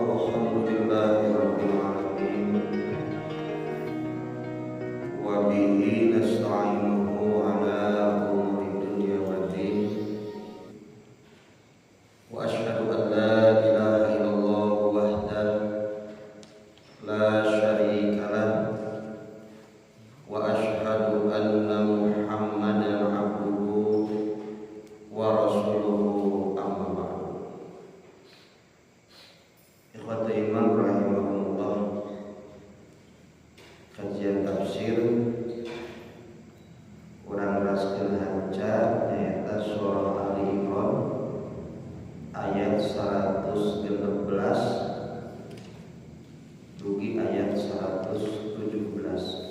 Alhamdulillahi rabbil alamin. Wa bihi nasta'inuhu ala umuri dunya waddin. Wa asyhadu an la ilaha illallah wahdahu la syarika lah. Wa asyhadu anna Muhammadan abduhu wa rasuluhu, amma ba'du. Ikhwata iman rahimakumullah. Kajian tafsir urang raskeun hanca nyaeta surah Ali Imran ayat 116 dugi ayat 117.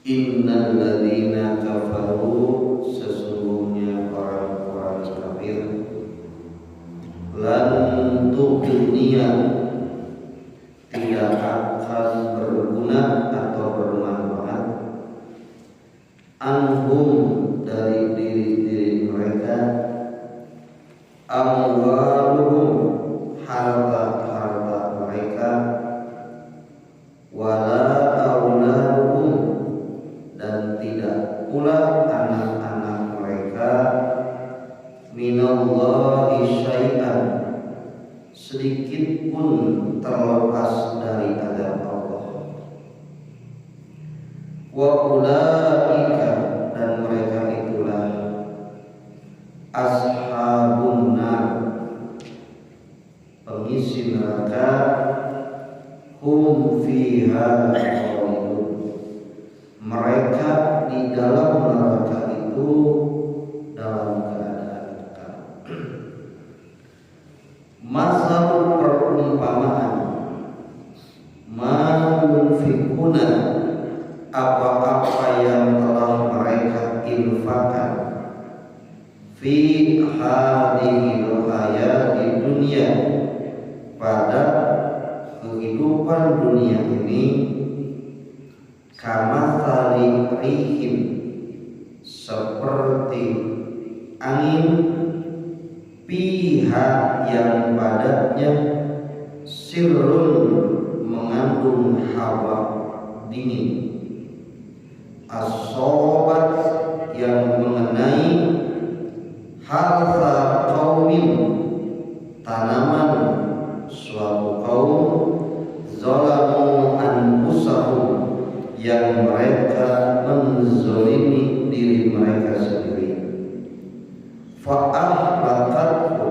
Innal ladzina kafaru, sesungguhnya orang-orang kafir, lan tughniya, tidak akan berguna atau bermanfaat, anhum, dari diri-diri mereka, amwaluhum, harta-harta mereka, wala auladuhum, dan tidak pula anak-anak mereka, minallahi syai'an, sedikit pun terlepas dari azab Allah. Wa ulaika, dan mereka itulah, ashabun nar, pengisi neraka, hum fiha khalidun, mereka di dalam neraka itu dalam keadaan kekal. Masal perumpamaan, ma yunfikuna, apa-apa yang telah mereka infakkan, fi hadhil hayati dunya, pada kehidupan dunia ini, kamatsali rihin, seperti angin, fiha, yang padanya, sirrun, mengandung hawa dingin, asobat, yang mengenai, harsa qaumin, tanaman suatu kaum, zalamu anfusahum, yang mereka menzolimi diri mereka sendiri, fa'ahlakathu,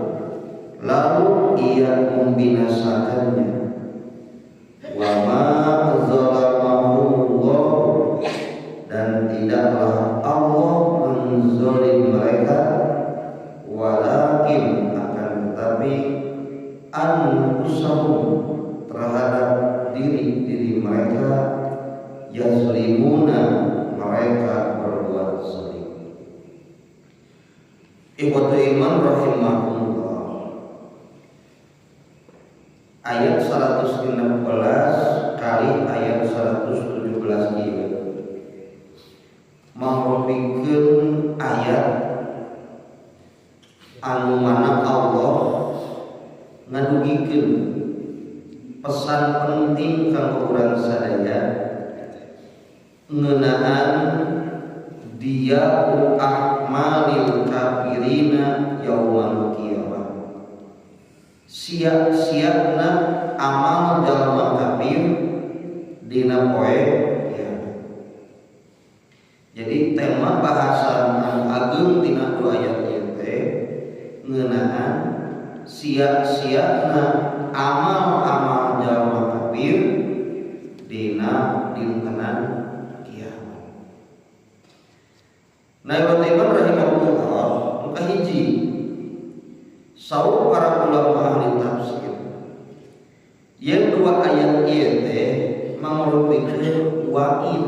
lalu ia membinasakannya, wa ma zalamahumullah, dan tidaklah Allah menzolim mereka, walakin, akan tetapi, anfusahum, terhadap diri-diri mereka, yazlimuna, mereka berbuat zalim. Ikhwatu iman rahimakumullah. Ayat 116 kali ayat 117 ieu mangrupikeun ayat anu mana Allah ngadugikeun pesan penting kanggo urang sadaya ngeunaan diya'u a'malil kafirina yaumal qiyamah, sia-siana amal jalma kafir dina poe kiamat. Jadi tema bahasan anu ageung dina dua ayat ieu teh ngeunaan sia-siana amal-amal jalma kafir dina dintenan kiamat. Nah, iman rahimahullah, muka hiji saur para ulama ahli tafsir yang dua ayat ieu teh mangrupikeun wa'id.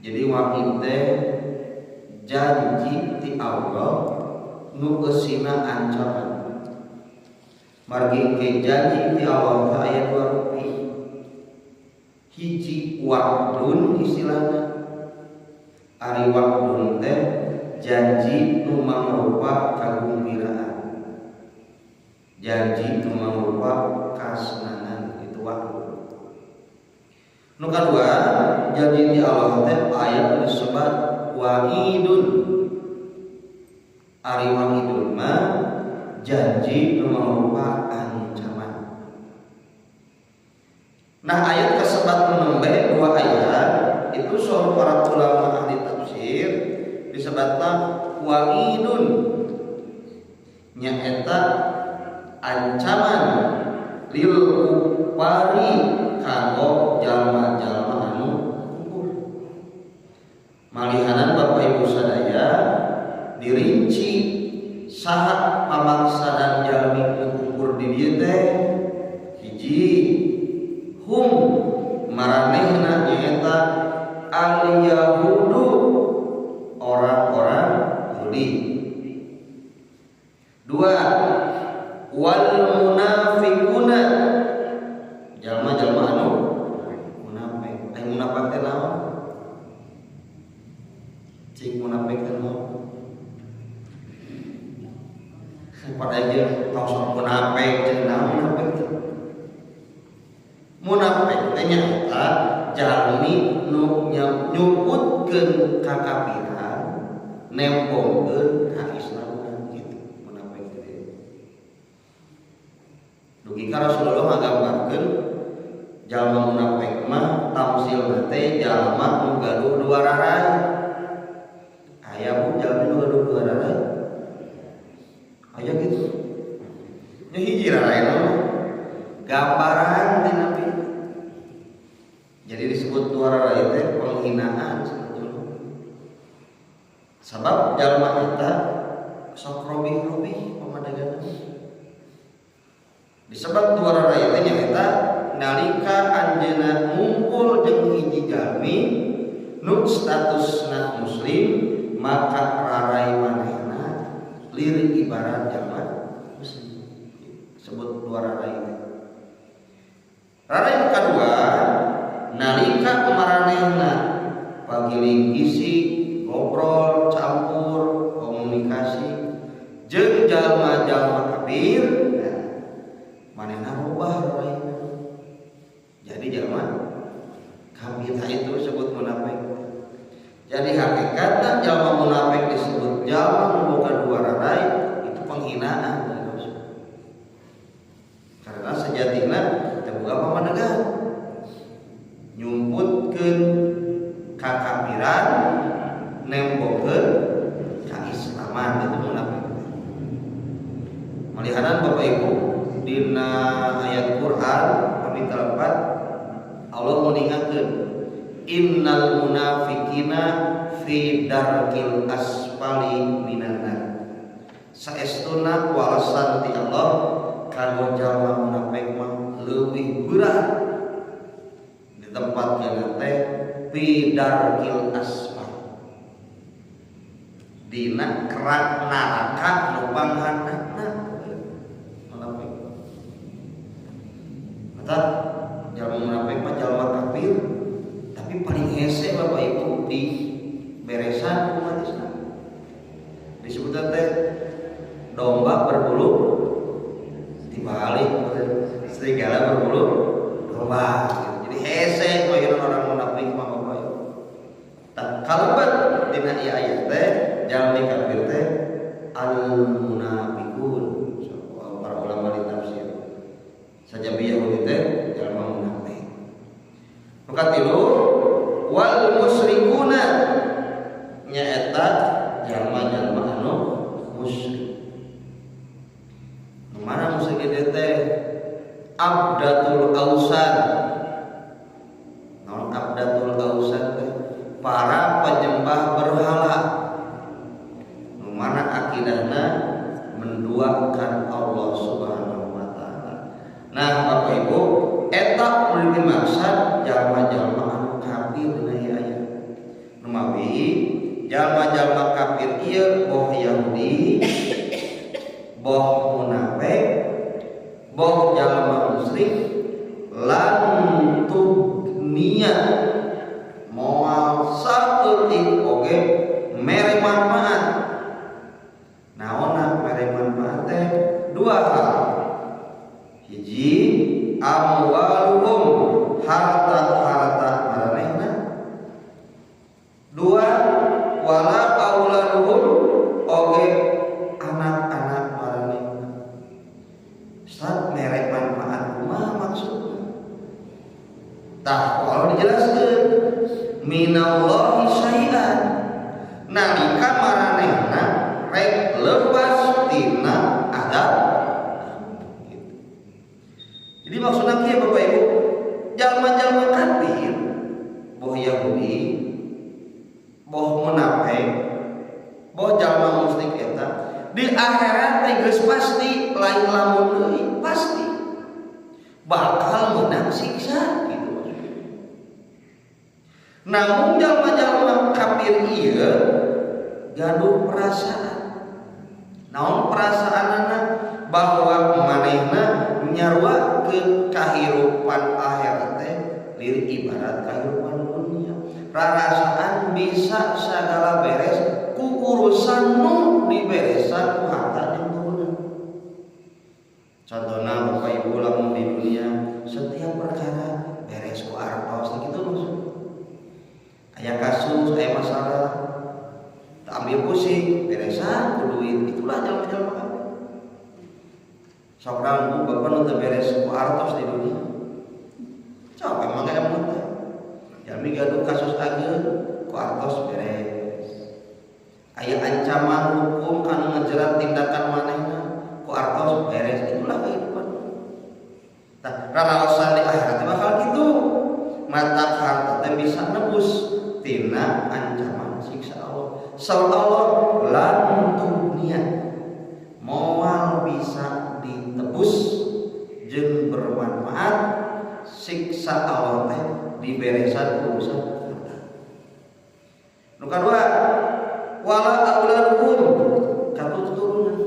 Jadi wa'id teh janji ti Allah nu eusina ancaman. Margi ke janji ti Allah teh aya dua rupi. Hiji wa'dun istilahna. Ari wa'dun teh janji nu mangrupa kagumbiraan, janji nu mangrupa kasenangan, itu wa'dun. Nu kadua, janji ti Allah teh aya disebut wa'idun. Ari wa'idun mah janji nu mangrupa ancaman. Nah, ayat kesebat nembe dua ayat itu soal para ulama ahli tafsir disebutna wa'idun, nyaeta ancaman lil kufari, kanggo jalma-jalma anu kufur. Malihanan Bapak Ibu sadaya, dirinci saha pamangsadan jalmi nu kufur di dieu teh. Hiji, hum, maranehna nyaeta al yahudu, orang-orang Yahudi. Dua, wal munafiquna, jalma-jalma anu munafik. Ai munafik teh naon? Cik munafik teh naon? Pada aja tong sok munafik jeung naon munafik teh? Munafik teh nyaeta jalmi nu nyumputkeun kakafiran, nembongkeun ka Islaman gitu munafik teh. Dugi ka Rasulullah ngagambarkeun jalma munafik mah tamsilna teh jalma nu gaduh dua rarai. Aya bu jalmi nu gaduh dua rarai? Aya gitu. Nya hiji rarai mah gambaran di Nabi. Jadi disebut dua rarai teh penghinaan sebetulnya. Sabab jalma eta sok robih-robih pamadeganna. Disebut dua rarai teh nyaeta nalika anjeunna ngumpul jeung hiji jalmi nu statusna muslim, maka rarai manehna lirik ibarat jalma muslim. Sebut dua rarai teh. Rarai nu kadua, nalika maranehna pagiling isi ngobrol campur komunikasi jeung jalma-jalma kafir, nah, manehna robah raraina jadi jalma kafir. Itu sebut munafik. Jadi hakikatna jalma munafik disebut jalma nu boga dua rarai itu penghinaan dari Rasul. Karena sejatinya teu boga pamadegan, nyumputkeun kakafiran, nembongkeun kaislaman, itu munafik. Malihanan Bapak Ibu, dina ayat Quran kami tempat Allah mengingatkan innal munafikina fi darkil asfali minan nar. Saestuna walasan ti Allah kanggo jalma munafik mah leuwih berat ditempatkeun teh fi darkil asfal, dina kerak neraka nu panghandapna munafik. Mata jalma munafik mah jalma kafir tapi paling hese Bapak Ibu di beresan umat Islam. Disebut teh domba berbulu dibalik, serigala berbulu domba. Jadi hese bagian orang munafik mah Bapak Ibu. Tah kalebet dina ieu ayat teh jalmi kafir teh al munafiqun. Para ulama di tafsir sajabi Yahudi teh jalma munafik. Nu katilu, wal musyrikuna, nyaeta jalma-jalma anu musyrik. Nu mana musyrik ieu teh? Abdatul ausan. Naon abdatul ausan teh? Para penyembah berhala. Nu mana akidahna menduakan Allah Subhanahu wa taala. Nah, Bapak Ibu, eta nu dimaksud jalma-jalma anu kafir dina ieu ayat. Numawi jalma-jalma kafir ieu boh Yahudi, boh munafik, boh jalma musyrik, lan tugniya, moal saeutik oge mere manfaat. Naonna mere manfaat teh? Dua hal. Hiji, amwaluhum, harta-harta maranehna. Dua, wala auladuhum, oge anak-anak maranehna. Ustaz, mere manfaat kumaha maksudna? Tah, kalau dijelaskeun minallahi syai'an, nalika maranehna rek lepas tina azab gitu. Jadi maksudnya kieu Bapak Ibu, jalma-jalma kafir, boh Yahudi, boh munafik, boh jalma musyrik eta di akhirat teh geus pasti, lain lamun deui, pasti bakal menang siksa gitu maksudnya. Namun jalma-jalma kafir ieu gaduh perasaan. Naon perasaanana? Bahwa manehna nyaruakeun kahirupan akhirat teh lir ibarat kahirupan dunia. Rarasaan bisa sagala beres ku urusan nu diberesan ku harta jeung turunan. Contohna, Bapak Ibu, lamun di dunia setiap perkara beres ku artos gitu maksud. Aya kasus, aya masalah, tak ambil pusing, beresan ku duit. Itulah jalma-jalma kafir. Sok bu, bapak nu teu beres ku artos di dunia. Coba emang emang teh. Jalmi gaduh kasus ageung, ku artos beres. Aya ancaman hukum kanu ngejerat tindakan manehna, ku artos beres. Itulah kehidupan. Nah, raraosan di akhirat teh bakal gitu. Mata harta teh bisa nebus tina ancaman siksa Allah. Saur Allah, lan tughniya, moal bisa ditebus jeung bermanfaat siksa Allah teh diberesan ku urusan harta. Nu kadua, wala auladuhum, katuturunan.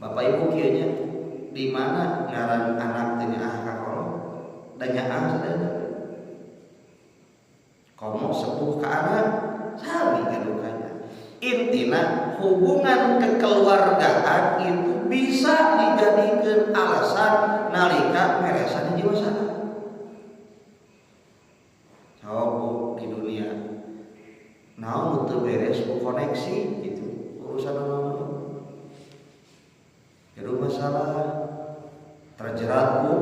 Bapak Ibu, kieu nya, di mana ngaran anak teh nyaah ka kolot da nyaah sadaya. Komo sepuh ka anak sami gadukanya. Intina, hubungan kekeluargaan itu bisa dijadikan alasan nalika meresan jiwa sana. Coba di dunia naon teu beres ku koneksi gitu, urusan naon gaduh masalah, terjerat ku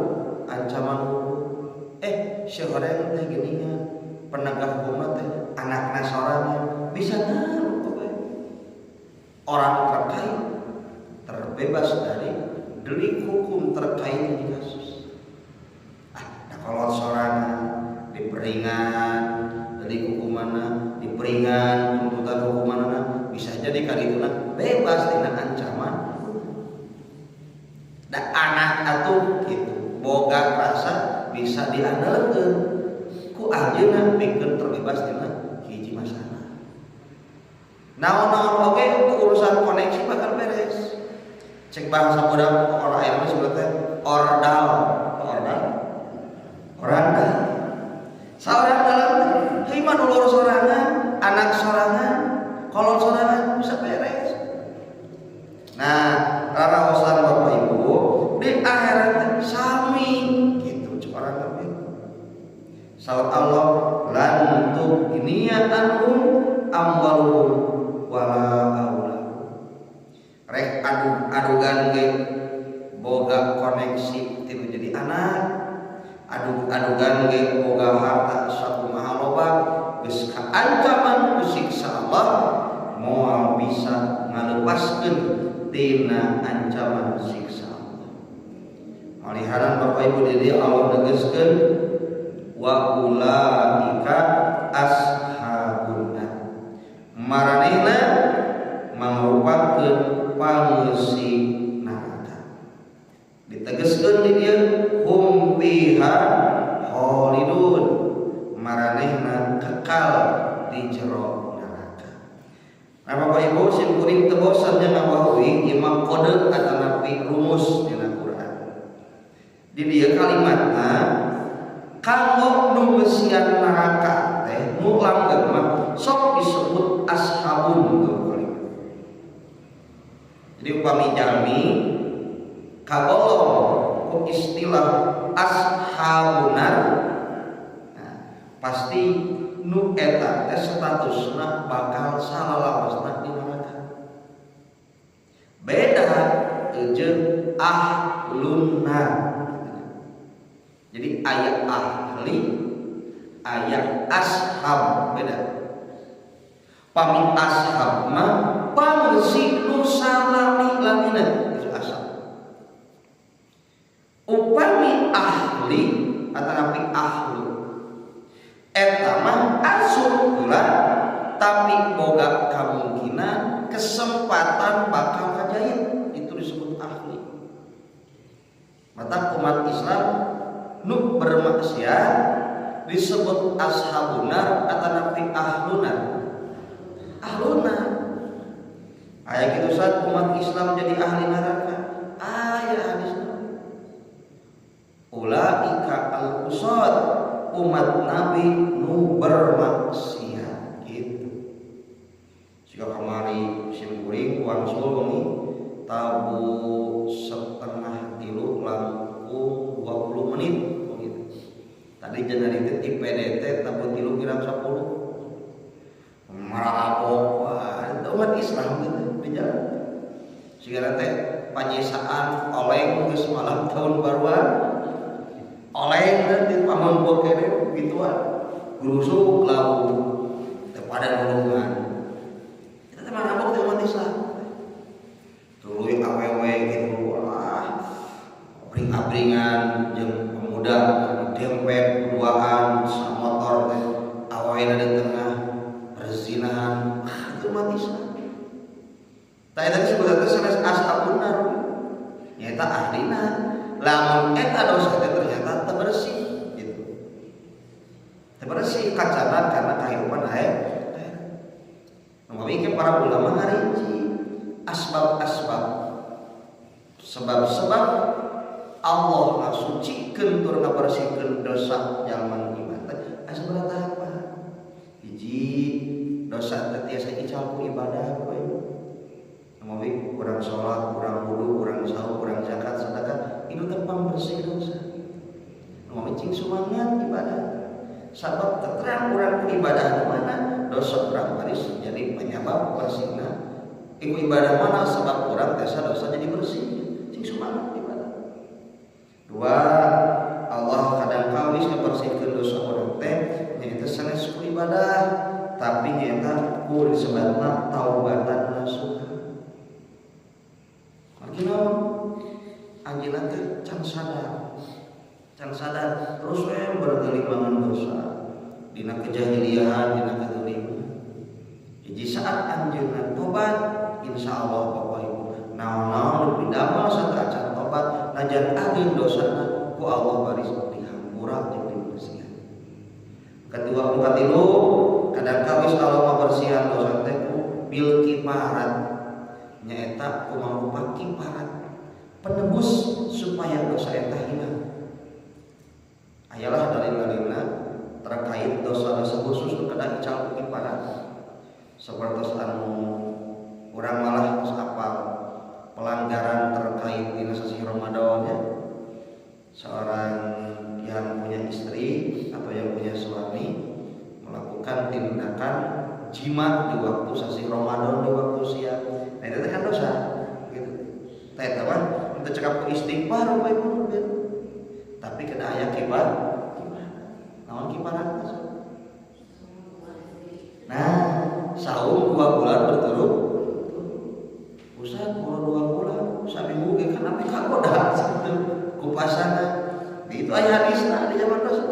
ancaman hukum, si horeng teh geuningan penegak hukum teh anakna sorangan, bisa ngaruh pokoknya. Orang terkait terbebas dari delik hukum terkait di kasus. Ah, nah, kalau sorangan diperingan delik hukumanna, diperingan tuntutan hukumanna, bisa jadi kali itu bebas tina ancaman. Da anak atuh gitu boga rasa bisa diandalkeun ku anjeunna pikeun terbebas tina hiji masalah. Naon-naon oge urusan koneksi bakal beres. Cek bahasa budak orang air mah sebutnya ordal, ordal, orang dalam, seorang dalam. Hei mah dulur sorangan, anak sorangan, kolot sorangan, bisa beres. Nah, raraosan Bapak Ibu, di akhirat sami gitu cek orang kafir. Saur Allah, lan tughniya anhum amwaluhum wala auladuhum. Rek adu adugan ge boga koneksi tinu jadi anak, adu adugan ge boga harta sakumaha loba, geus kaancaman ku siksa Allah moal bisa ngalepaskeun tina ancaman siksa Allah. Maliharan Bapak Ibu, di dieu Allah negeskeun wa ulaika ashabun nar. Maranehna mangrupakeun pangeusi neraka. Ditegeskeun di dieu hum fiha khalidun. Maranehna kekal di jero neraka. Nah, Bapak Ibu, sim kuring teu bosan nya ngabahui ieu mah kode atanapi rumus dina Quran. Di dieu kalimatna kanggo nu ngeusian neraka teh nu langgeng mah sok disebut ashabun tuh kalimat. Jadi upami jalmi kagolong ku istilah ashabunar, nah, pasti nu eta teh statusna bakal salalawasna di neraka. Beda jeung ahlun nar. Jadi aya ahli, aya ashab, beda. Pami ashab mah pangeusi nu salami-lamina, itu ashab. Upami ahli atanapi ahlu eta mah asup heula tapi boga kemungkinan kesempatan bakal kajahit, itu disebut ahli. Mata umat Islam nu bermaksiat Disebut ashabun nar atau nanti ahlunar? Ahlunar. Aya kitu saat umat Islam jadi ahli neraka. Aya hadisna. Ulaika al-usad, umat Nabi nu bermaksiat gitu. Jika kamari sim kuring wangsul wengi tabu 2.30 langkung 20 menit begitu. Tadi janari teh ti PDT tabu 2 kurang 10. Marabok wah, itu umat Islam gitu di jalan. Sigana teh panyisaan oleng geus malam tahun baruan. Oleng teh di pamongko kene gituan. Gerusuk lawu teh pada nulungan. Eta teh marabok teh umat Islam. Tuluy awewe gitu wah abring-abringan jeung pemuda dempet berduaan motor teh awewena di tengah perzinahan, ah, itu umat Islam. Tah, eta disebut teh sanes ashabun nar, nyaeta ahlina. Lamun eta dosa teh ternyata teu bersih gitu, teu bersih kacana karena kehidupan akhir. Nah, para ulama ngarinci asbab-asbab, sebab-sebab Allah ngasucikeun tur ngabersihkeun dosa jalma iman teh aya sabaraha tahapan. Hiji, dosa teh tiasa ical ku ibadah we. Mawi kurang sholat, kurang wudu, kurang saum, kurang zakat, sedekah, itu teh pembersih dosa. Mawi cing semangat ibadah. Sabab terang urang ibadah mana dosa urang baris jadi penyebab bersihna. Iku ibadah mana sebab urang tiasa dosa jadi bersih. Cing semangat ibadah. Dua, Allah kadang kawis ngebersihkeun dosa urang teh nyaeta sanes ku ibadah, tapi nyaeta ku disebutna taubatan nasuha. Margi naon? Anjeunna teh can sadar. Can sadar terus we bergelimangan dosa dina kejahilian, dina kezaliman. Hiji saat anjeunna tobat, insya Allah Bapak Ibu, naon-naon nu pidamel sateuacan tobat, najan ageung dosana ku Allah baris dihampura jeung dibersihan. Kedua, nu katilu, kadang kawis Allah ngabersihan dosa teh ku bil kiparat, nyaeta ku mangrupa kiparat penebus supaya dosa eta hilang. Ayalah dalil-dalilna terkait dosa-dosa khusus nu kedah ical ku kiparat, seperti anu urang malah tos apal pelanggaran terkait dina sasih Ramadan ya. Seorang yang punya istri atau yang punya suami melakukan tindakan jima di waktu sasih Ramadan, di waktu siang. Nah, itu kan dosa gitu. Teh eta mah teu cekap ku istighfar bae gitu. Tapi kena aya kibar. Naon kiparat? Nah, saum 2 bulan berturut. Ustaz, mau 2 bulan, saminggu ge kan abdi kagoda gitu ku pasangan. Di itu aya hadisna di zaman Rasul.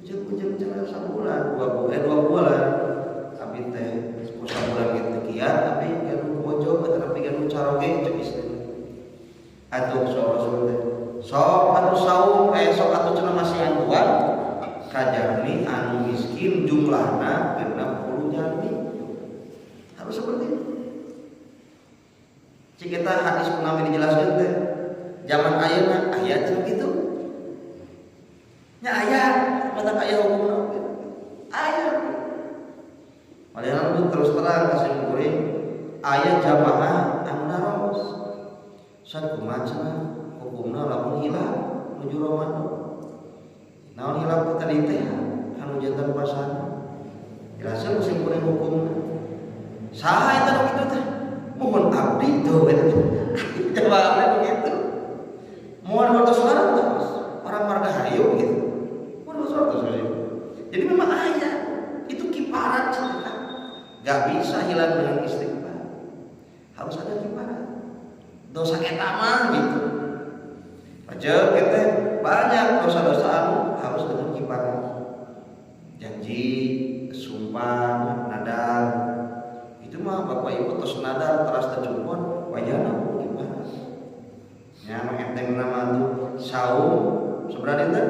Ujung-ujung cenah sabulan, 2 bulan, 2 bulan. Abi teh ku sabulan ge teu kiat, tapi gaduh bojo tapi gaduh caroge cek istri. Atuh sok Rasul teh. Sok atuh saum, sok atuh cenah masihan tuan ka jalmi anu miskin jumlahna 60 jalmi. Harus seperti itu. Cik kita hadis kunawi dijelaskeun teh. Zaman ayeuna aya teu kitu? Nya aya, mata aya hukumna. Aya. Padahal terus terang ka sim kuring aya jamaah anu naros. San kumaha cenah hukumna lamun hilap nuju Ramadan? Naon hilap teh tadi teh anu janten pasangan. Jelaskeun sim kuring hukumna. Saha eta nu kitu teh? Mohon abdi tuh eta. Jawabnya begitu. Mohon waktu terus orang Margahayu gitu. Mohon waktu terus. Jadi memang aya itu kiparat cerita. Gak bisa hilang dengan istighfar. Harus ada kiparat. Dosa eta mah gitu. Aja kita banyak dosa-dosa anu harus dengan kiparat. Janji, sumpah, nadar. Itu mah Bapak Ibu tos nadar teras tercumpon wajahna kiparat. Ya, nu enteng nama tuh saum seberapa dinten?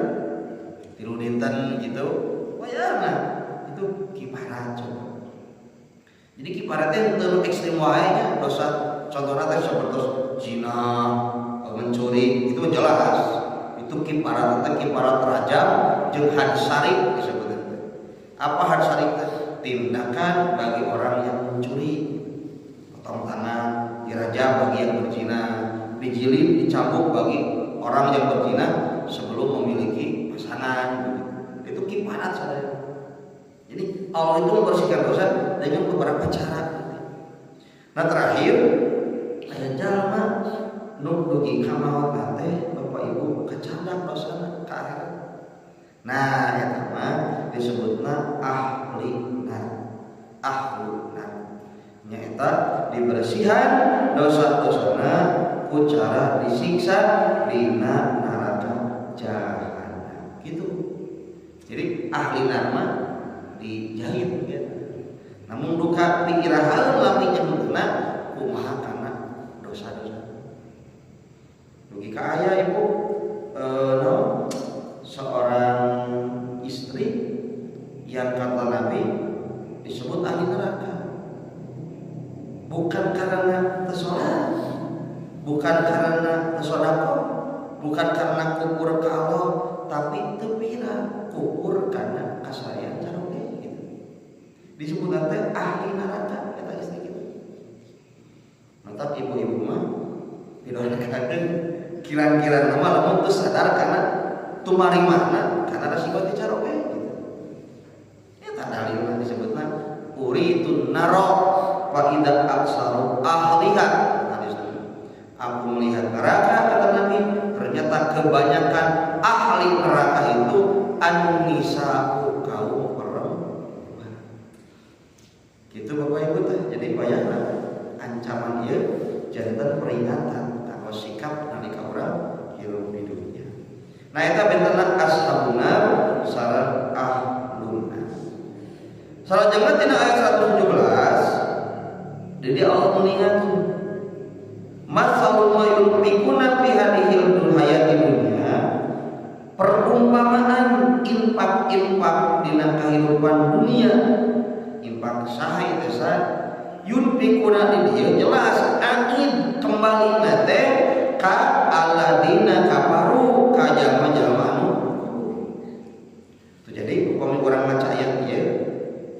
3 dinten. dinten gitu. Wayahna itu kifarat coba. Jadi kifarat teh teu ekstrim wae nya dosa, contohnya teh seperti zina, mencuri, itu jelas. Itu kifarat teh kifarat rajam jeung had sarik disebutnya. Apa had sarik teh? Tindakan bagi orang yang mencuri, potong tangan, dirajam bagi yang berzina, dijilid, dicambuk bagi orang yang berzina sebelum memiliki pasangan. Itu kifarat, saudara. Jadi Allah itu membersihkan dosa dengan beberapa cara. Nah, terakhir aya jalma nu dugi ka maot teh, Bapak Ibu, kacandak dosana ka akhirat. Nah, eta mah disebutna ahli nar. Ahlu nar. Nyaeta dibersihan dosa-dosana ku cara disiksa dina neraka jahanam. Gitu. Jadi ahli nar mah dijahit gitu. Namun duka piirahaeun lami nyebutna kumaha kana dosa-dosa. Dugi ka aya ibu no, seorang istri yang kata Nabi disebut ahli neraka. Bukan karena teu salat, bukan karena teu sodakoh, bukan karena kufur ke Allah, tapi teu pira kufur karena kasaean caroge gitu. Disebut nanti ahli neraka eta istri gitu. Mantap, ibu-ibu mah pidon kadang kirang-kirang nama lamun teu sadar karena tumarimana karena resiko ti caroge gitu. Eta dalilna disebutna uritun naro fa idza aksaru ahliha, hadis. Aku melihat neraka, kata Nabi, ternyata kebanyakan ahli neraka itu an-nisa'u, kaum perempuan. Gitu, Bapak Ibu teh. Jadi bayangkan ancaman ieu janten peringatan kanggo sikap nalika urang hirup di dunia. Nah, eta bentena ashabun nar sareng ahlun nar. Salajengna tina ayat 117, jadi Allah mengingatkan matsalu ma yunfiquna fi hadhil hayati dunya, perumpamaan infak-infak dina kehidupan dunia. Infak saha itu sa yunfiquna di dieu jelas aid kembali teh ka alladzina kafaru, ka jalma-jalma anu. Tuh, jadi upami urang maca ayat ieu,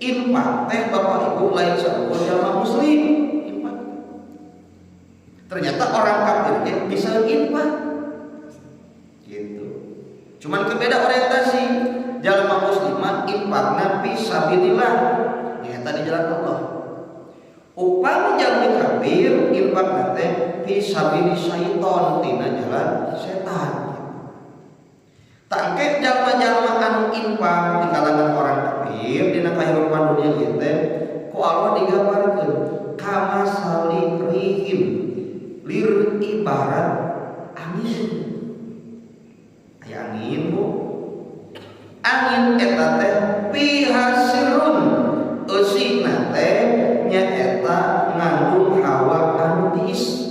infak teh, Bapak Ibu, lain saukur jalma muslim infak. Ternyata orang kafir teh bisa infak gitu. Cuman kebeda orientasi. Jalma muslimah infakna fi sabilillah, nyaeta di jalan Allah. Upami jalmi kafir infak teh fi sabili syaiton, tina jalan setan. Tah, engke jalma-jalma anu infak di kalangan orang kafir dina kahirupan dunia ieu teh ku Allah digambarkeun kamasali rihin, lir ibarat angin. Aya angin, Bu. Angin eta teh fiha sirrun, eusina teh nyaeta ngandung hawa anu tiis.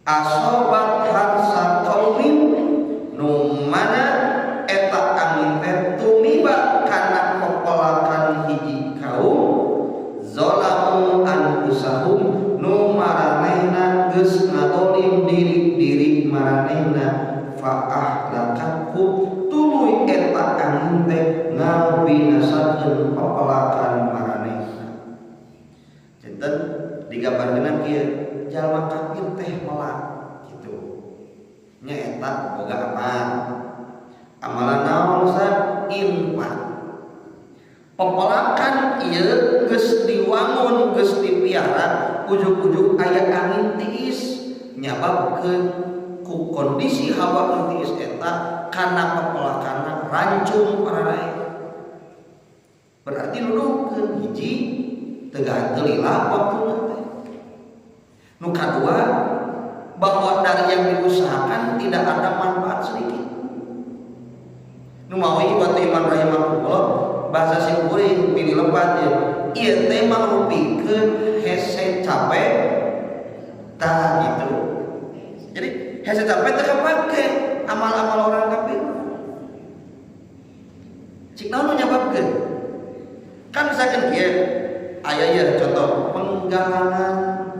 Asobat harsa qaumin, nu mana eta angin teh tumiba kana pepelakan hiji kaum, zalamu anfusahum, nu maranehna geus ngadolim diri-diri maranehna, fa ahlakathu, tuluy eta angin teh ngabinasakeun pepelakan maranehna. Janten digambarkeun kieu, jalma kafir teh melak gitu, nyaeta boga amal. Amalan naon sa? Infak. Pepelakan ieu geus diwangun, geus dipiara, ujug-ujug aya angin tiis nyababkeun ku kondisi hawa nu tiis eta kana pepelakanna rancung pararae. Berarti nuduhkeun hiji, teu teu lila waktuna teh. Nu kadua, bahwa dari yang diusahakan tidak ada manfaat sedikit. Nu mawi waktu iman rahimakumullah, bahasa sim kuring pilih lepat ya, ieu teh mangrupikeun hese capek tah gitu. Jadi hese capek teh kapake amal-amal orang kafir. Naon nu nyababkeun? Kan misalkan kieu aya ya contoh penggalangan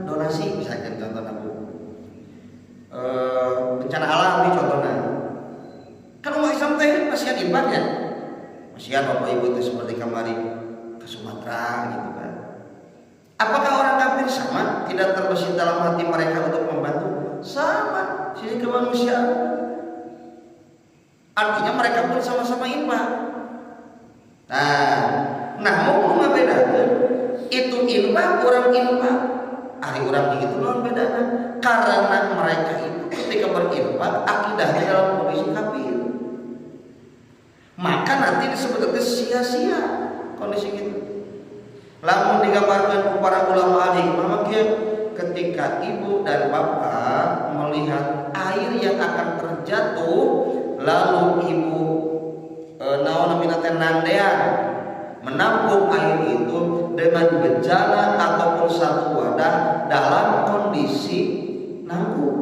donasi, misalkan contohna, Bu. Bencana alam nih contohnya. Kan umat Islam teh masihan infak ya. Masihan Bapak Ibu teh seperti kamari ke Sumatera gitu kan. Apakah orang kafir sama tidak terbesit dalam hati mereka untuk membantu? Sama, sisi kemanusiaan. Artinya mereka pun sama-sama infak. Nah, mau ngabedakeun itu infak, orang infak. Ari urang gitu naon bedana? Karena mereka itu ketika berinfak akidahnya dalam kondisi kafir. Maka nanti disebut itu sia-sia kondisi gitu. Lamun digambarkan ku para ulama ahli hikmah, ketika ibu dan bapak melihat air yang akan terjatuh, lalu ibu naon namina teh, nandean menampung air itu dengan bejana ataupun satu wadah dalam kondisi nanggung.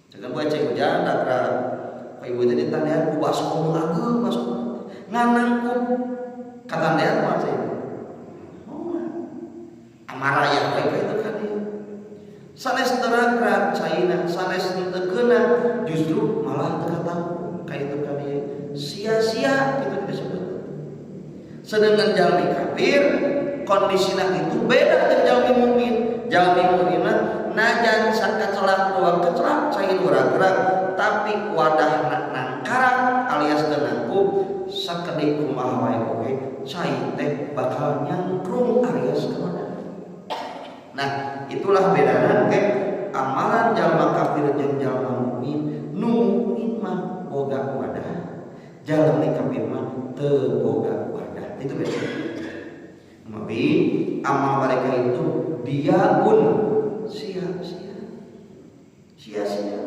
Jangan baca hujan dakra ibu tadi tandean ku baskom ageung, baskom ngan nangkup katandean mah cai. Oh, amarah yang mereka itu kan ya. Sanes terakrab caina, sanes teu keuna, justru malah teu katahu ka itu kan ya. Sia-sia itu disebut. Sedangkan jalmi kafir kondisinya itu beda dengan jalmi mukmin. Jalmi mukmin najan sakacelak dua kecelak cai gerak, tapi wadah nangkarak alias teu nangkup, sakedik kumaha wae oge cai teh bakal nyangkrung alias kemana. Nah, itulah bedana ke amalan jalma kafir jeung jalma mukmin. Nu mukmin mah boga wadah, jalmi kafir mah teu boga wadah. Itu beda. Tapi amal mereka itu dia pun sia-sia, sia-sia.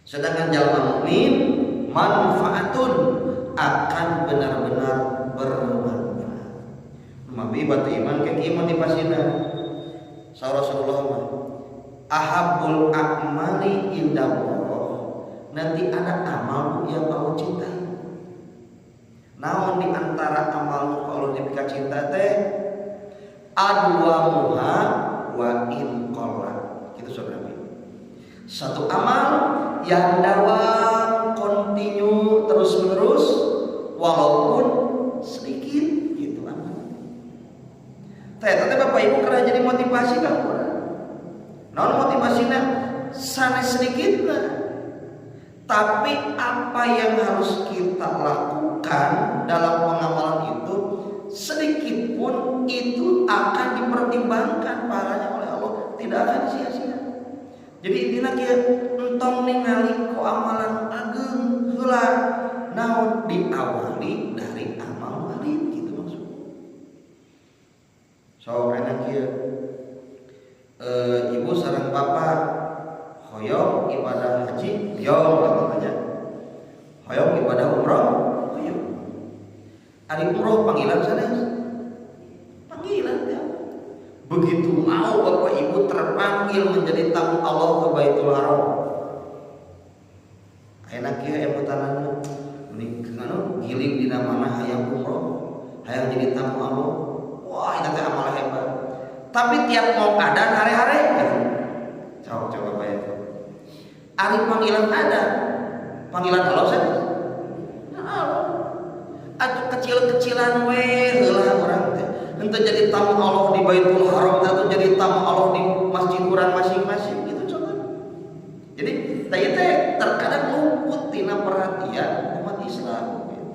Sedangkan jalma mukmin manfaatun, akan benar-benar bermanfaat. Mami batu iman ke motivasina. Saur Rasulullah mah ahabbul a'mali indallah. Nanti ada amal yang Allah cintai. Naon di antara amal nu Allah dipika cinta teh? Adwamuha wa in qalla. Gitu, saudara. Satu amal yang dawam, kontinu, terus menerus walaupun sedikit gitu amal. Teh, teh Bapak Ibu kena jadi motivasi kan kurang. Naon motivasinya? Sanes sedikit lah. Tapi apa yang harus kita lakukan dalam pengamalan itu sedikit pun itu akan dipertimbangkan pahalanya oleh Allah, tidak akan sia-sia. Jadi intinya kieu, entong ningali ku amalan ageung heula, naon, diawali dari amal alit gitu maksud. So enak kieu, ibu sareng bapak hoyong ibadah haji, hoyong katanya, hoyong ibadah umroh, hoyong. Ari umroh panggilan sanes? Panggilan ya. Begitu mau bapak ibu terpanggil menjadi tamu Allah ke Baitul Haram, enak ya emutanana meni anu giling dina mana hayang umroh, hayang jadi tamu Allah. Wah, itu teh amal hebat, tapi tiap mau adan hare-hare gitu. Coba coba bayangkan, ari panggilan ada, panggilan Allah saja. Nah, Allah atau kecil-kecilan we heula urang teh henteu jadi tamu Allah di Baitul Haram atau jadi tamu Allah di masjid urang masing-masing gitu contoh. Jadi teh teh terkadang luput tina perhatian umat Islam gitu.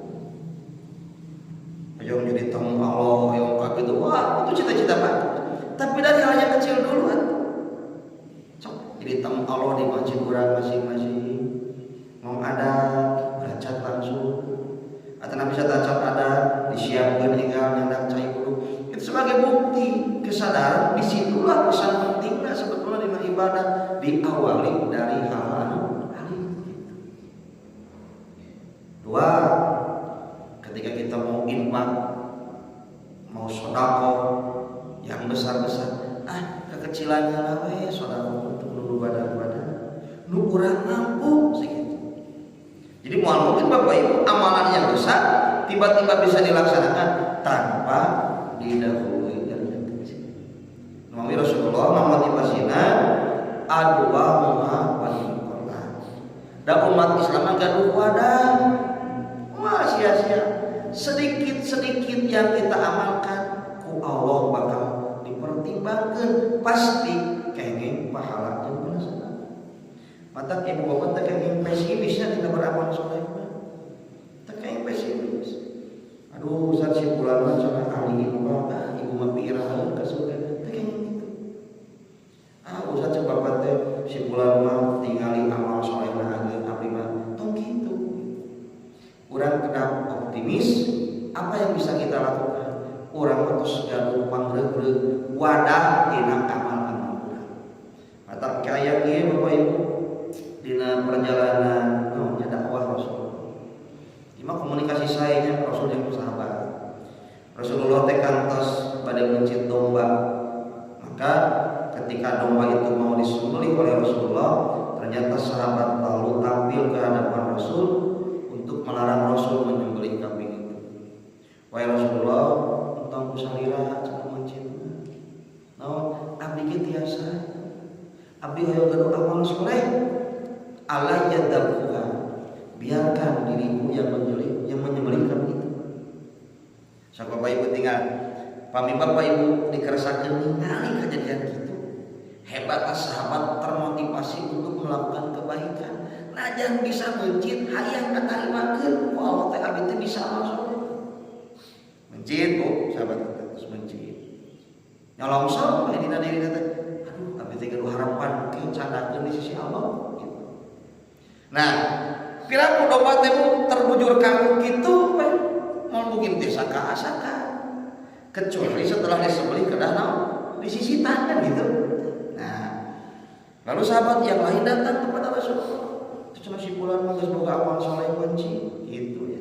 Ayo jadi tamu Allah, ayo kayak gitu. Wah, itu cita-cita Pak. Tapi dari hal yang kecil dulu kan. Sok jadi tamu Allah di masjid urang masing-masing. Mau ada baca langsung atau bisa tacat ada disiapkan tinggal nyandak cai dulu. Itu sebagai bukti kesadaran, disitulah pesan pentingnya sebetulnya di ibadah diawali dari hal-hal anu alit gitu. Dua, ketika kita mau infak, mau sodako yang besar-besar, ah kekecilannya lah we sodako untuk nunggu badan-badan nu kurang mampu segitu. Jadi moal mungkin, Bapak Ibu, amalan yang besar tiba-tiba bisa dilaksanakan tanpa didahului dari yang kecil. Nabi Rasulullah memotivasina أدومها وإن قل. Dan umat Islam gaduh wadah. Wah, sia-sia. Sedikit-sedikit yang kita amalkan ku Allah bakal dipertimbangkan, pasti kenging pahala jeung balasan. Matak ibu bapak teh kenging pesimisnya tidak beramal soleh mah. Teh kenging pesimis. Aduh, Ustaz, si bulan mah cenah ahli infak, ah, ibu mah piiraheun ka surga. Teh kenging gitu. Ah, Ustaz, cek bapak teh si bulan mah tingali amal solehna ageung, abdi mah tong kitu. Urang kedah optimis, apa yang bisa kita lakukan? Urang mah tos gaduh pangreureuh wadah tina amal-amal urang. Matak kaya ieu, Bapak Ibu, dina perjalanan naonnya dakwah Rasul. Ima komunikasi saya nya Rasul jeung sahabat. Rasulullah teh kantos bade meuncit domba. Maka ketika domba itu mau disembelih oleh Rasulullah, ternyata sahabat lalu tampil ke hadapan Rasul untuk melarang Rasul menyembelih kambing itu. "Wahai Rasulullah, entong ku salira cenah meuncit. Naon, abdi ge tiasa. Abdi hoyong gaduh amal soleh. علي ذبحها. Biarkan diriku yang menyembelih, yang menyembelih kambing itu." Sok, Bapak Ibu, tinggal pami Bapak Ibu dikeresakeun ningali kejadian gitu. Hebatnya sahabat termotivasi untuk melakukan kebaikan. Najan bisa meuncit, hayang katarimakeun ku Allah teh abdi teh bisa amal soleh. Meuncit, Bu, sahabat teh terus meuncit. Nyolongsong we dina diri teh. Aduh, abdi teh gaduh harapan ke candakeun di sisi Allah gitu. Nah, piraku domba teh, Bu, terbujur kaku gitu we. Moal mungkin teh saka-asaka. Kecuali setelah disembelih kedah naon? Disisitan kan gitu. Nah, lalu sahabat yang lain datang kepada Rasulullah. Terus si fulan mah geus boga amal soleh kunci gitu ya.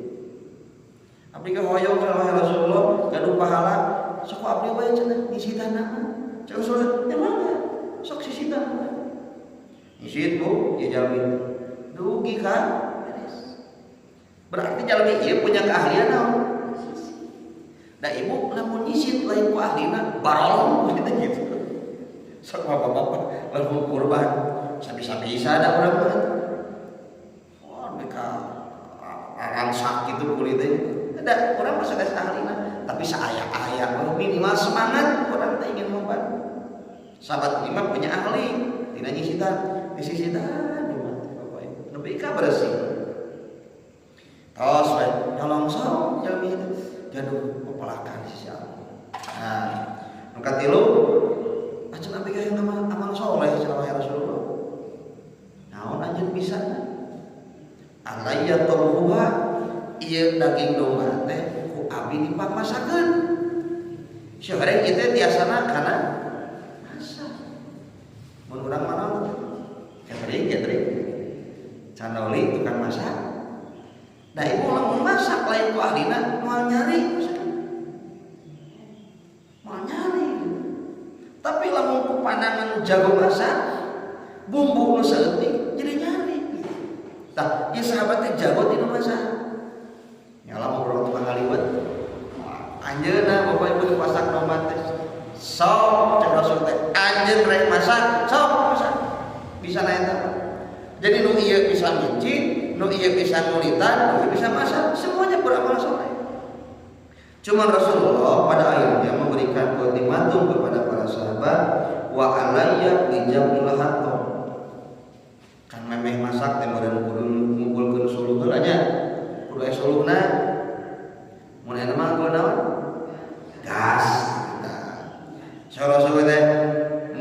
Abdi ge hoyong ka Rasulullah gaduh pahala, sok abdi wae cenah nyisitan mah. Cek Rasulullah, "Ya mangga, sok sisitan mah." Nyisit, Bu, ya jalmi. Dugi kan? Beres. Berarti jalmi ieu punya keahlian naon? Da ibu lamun nyisit lain ku ahlina, barolong gitu gitu. Sok bapak-bapak lamun kurban sabisa-bisa da urang mah. Wah, mereka rangsak gitu kulitnya. Ada orang mah sanes ahlina, tapi saaya-aya minimal semangat orang teh ingin membantu. Sahabat lima punya ahli, tina nyisitan, disisitan di mati Bapak Ibu. Nepi ka bersih. Tos we nyolongsong jalmi itu gaduh pepelakan di sisi Allah. Nah, nu katilu, acan abdi ge amal, amal soleh cenah ya Rasulullah. Naon anjeun bisa? علي طبخها, ieu daging domba teh ku abdi dipangmasakeun. Syukur ieu teh tiasana kana masak. Mun urang mana? Catering, catering. Candoli tukang masak. Nah, ibu lamun masak lain ku ahlina moal nyari masak. Moal nyari. Tapi lamun ku pandangan jago masak, bumbu nu saeutik jadi nyari. Tah, ieu sahabat teh jago tina masak. Nyala ngobrol tukang ngaliwet. Anjeunna, Bapak Ibu, masak domba teh. Sok cek Rasul teh, anjeun rek masak, sok masak. Bisa na eta. Jadi nu ieu bisa meuncit, nu ieu bisa ngulitan, nu ieu bisa masak, semuanya beramal soleh. Cuman Rasulullah pada akhirnya memberikan ultimatum kepada para sahabat, وعلي بجمع الحطب. Kan memeh masak teh meureun kudu ngumpulkeun suluh heula nya. Kudu aya suluhna. Mun aya mah kudu naon? Gas. Nah, Rasul teh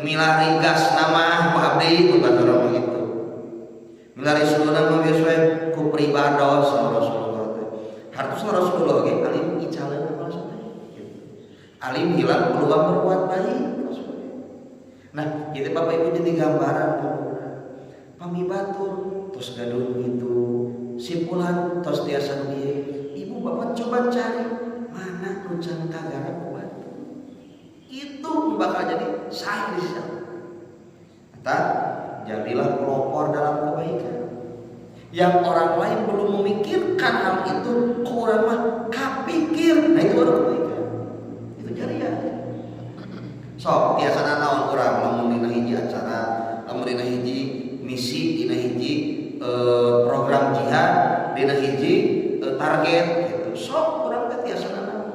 milari gas nama ku abdi, ku batur mah gitu. Milari suluhna mah biasa we ku pribados Rasulullah teh. Hartosna Rasulullah ge alim icaleun amal soleh gitu. Alim hilang peluang berbuat baik. Nah, itu Bapak Ibu jadi gambaran pami batur terus gaduh gitu, si fulan tos tiasa nu ieu. Ibu bapak coba cari mana nu can kagarap ku batur. Itu bakal jadi sahih di sisi Allah. Jadilah pelopor dalam kebaikan. Yang orang lain belum menginginkan hal itu, ku urang mah kapikir. Nah, itu baru kebaikan. Itu jariah. Sok tiasa naon urang lamun dina hiji acara, lamun dina hiji misi, dina hiji program jihad, dina hiji target gitu. Sok urang teh tiasa naon.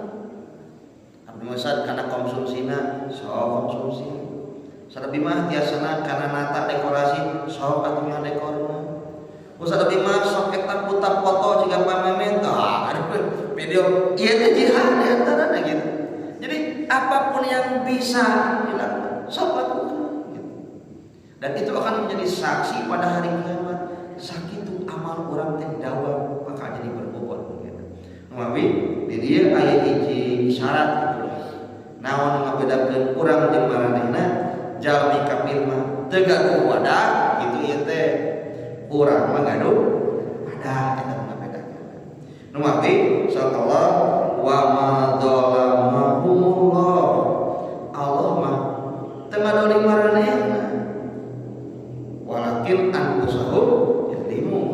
Abdi mah kana konsumsina, sok konsumsi. Sadebi mah tiasana kana nata dekorasi, sok atuh ngadekorna. Sadebi mah sok eta putar foto jiga pamemen tah, aduh, video ieu teh jihad di antarana gitu. Jadi apapun yang bisa dilakukan, sok lakukan gitu. Dan itu akan menjadi saksi pada hari kiamat. Sakitu amal urang teh dawam bakal jadi berbobot gitu. Mawi di dieu aya hiji isyarat gitu. Naon ngabedakeun urang jeung maranehna? Jalmi kafir mah teu gaduh wadah gitu, ieu teh urang mah gaduh wadah, eta nu ngabedakeun. Nu mawi insyaallah wa ma dzalamahumullah. Allah mah teu ngadolim maranehna. Walakin anfusahum yadzlimun.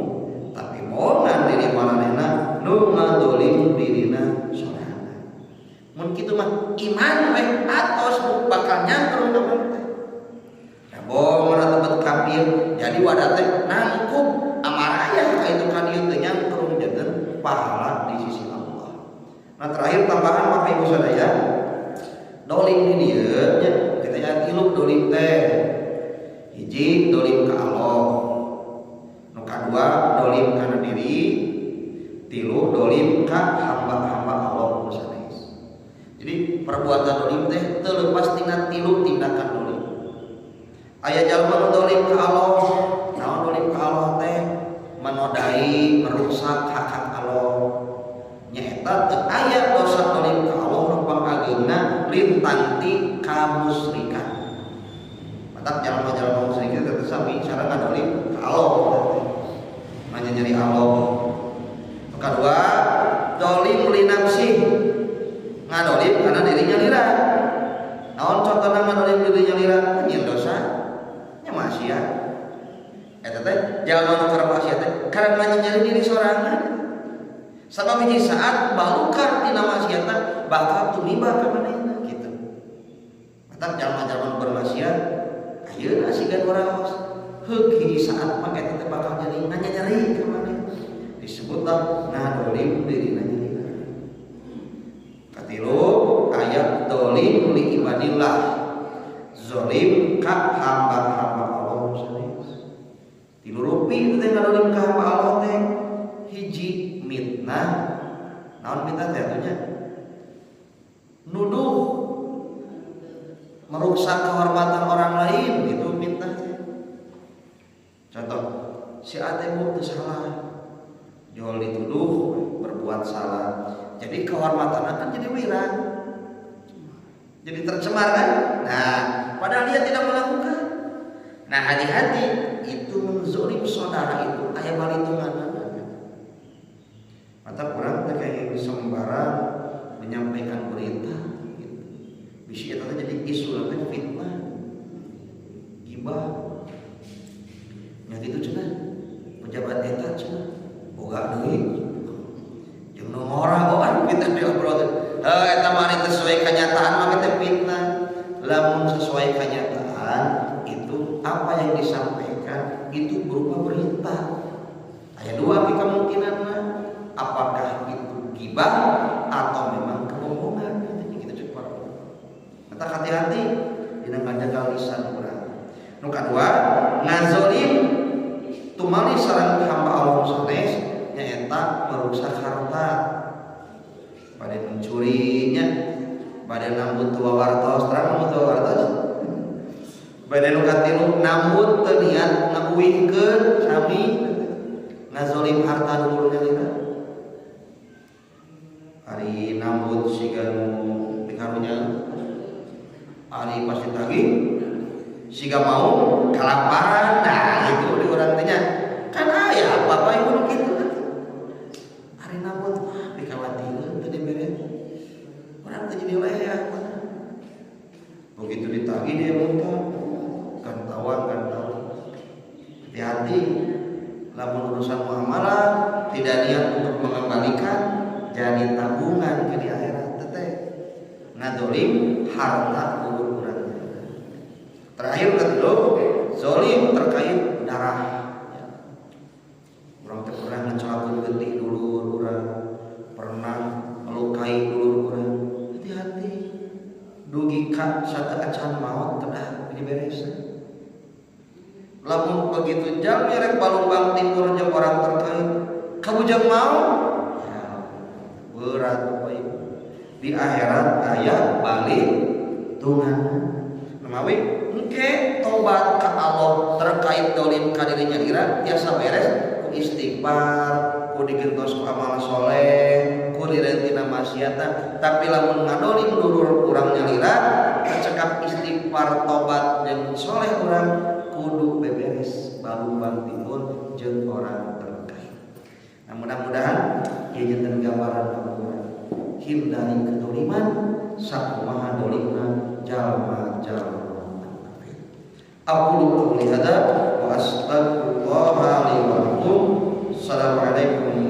Tapi bongan diri maranehna nu ngadolim dirina sorangan. Mun kitu mah iman we atos bakal nyangkrung ka mana teh. Ya bongan atuh bet kafir, jadi wadah teh nangkup amaraya ka itu ka dieu teh nyangkrung janten pahala di sisi Allah. Nah, terakhir tambahan Bapak Ibu sadaya, dolim di dieu nya kita ya tilu dolim teh. Hiji dolim ka Allah. Nu kadua dolim kana diri, tilu dolim ka hamba-hamba Allah nu sanes. Jadi perbuatan dolim teh teu lepas tina tilu tindakan dolim. Aya jalma nu dolim ka Allah, naon dolim ka Allah teh? Menodai, merusak hak-hak Allah. Nyaeta teu aya dosa dolim ka Allah nu pangageungna lintang ti kamusyrikan. Matak jalma-jalma musyrik teh sami cara ngadolim ka Allah teh. Nyari Allah. Kedua, dolim li nafsi. Ngadolim karena dirinya lira. Naon contohna ngadolim dirinya lira? Nyieun dosa, nya maksiat. Eta teh jalma nu keur maksiat teh karena nyari diri sorangan. Sabab hiji saat balukar dina maksiatna bakal tumiba ka manehna gitu. Matak jalma-jalma nu bermaksiat ayeuna siga raos. Heuk hiji saat mah eta teh bakal jadi nganyanyeri ka manehna. Disebutlah ngadolim dirina nyalira. Katilu aya dolim li ibadillah. Zolim ka hamba-hamba Allah sanes. Tilu rupi itu teh ngadolim ka hamba Allah teh. Hiji mitnah. Naon mitnah teh atunya? Nuduh, merusak kehormatan orang lain itu mitnah teh. Contoh, si Ate bu teu salah, jol dituduh berbuat salah. Jadi kehormatan akan jadi wirang, jadi tercemar kan? Nah, padahal dia tidak melakukan. Nah, hati-hati itu menzolim saudara itu aya balitungan. Mata kurang teh kayak sembarang menyampaikan berita gitu. Bisi eta teh jadi isu nanti fitnah. Gibah. Nya kitu cenah. Pejabat eta cenah boga deui. Jeung nu ngora oh aduh kita diobrolkeun. Heuh eta mah sesuai kenyataan mah kita fitnah. Lamun sesuai kenyataan itu apa yang disampaikan itu berupa berita. Aya dua kemungkinan mah. Apakah itu gibah atau memang kebohongan katanya gitu cek para. Mata hati-hati dina ngajaga lisan urang. Nu kadua ngazolim tumali sareng hamba Allah sanes nyaeta merusak harta. Bade mencurinya, bade nambut tua wartos, terang nambut tua wartos. Bade nu katilu nambut teu niat ngeuwihkeun sami ngazolim harta dulur nyalira. Ari nambut siga nu dikarunya, ari pasti tagih siga mau kalaparan. Nah, itu di urang teh nya kan aya apa-apa ibu nu kitu kan. Ari nambut mah dikawatikeun teu dibere urang teh jadi leah. Begitu ditagih dia muntah kan tawang kan tahu. Hati-hati lamun urusan muamalah tidak niat untuk dikembalikan jadi tabungan ke di akhirat teh ngadolim harta dulur urang. Terakhir, ketilu, zolim terkait darah ya. Urang teh pernah ngecelakeun getih dulur urang, pernah melukai dulur urang. Hati-hati, dugi ka sateuacan maot kedah diberesan. Lamun begitu jalmi rek balumbang timur jeung orang terkait kabujang maot ya, berat, Bapak Ibu. Di akhirat aya balik tungan. Mawi engke tobat ka Allah terkait dolim ka diri nyalira tiasa beres ku istighfar, ku digentos ku amal soleh, ku direntina maksiatan. Tapi lamun ngadolim dulur urang nyalira, kecekap istighfar, tobat jeung soleh, urang kudu beberes balumbang timur jeung orang terkait. Nah, mudah-mudahan ieu janten gambaran urang hindari kedoliman sakumaha dolimna jalma-jalma. أقول قولي هذا وأستغفر الله لي ولكم. Assalamualaikum.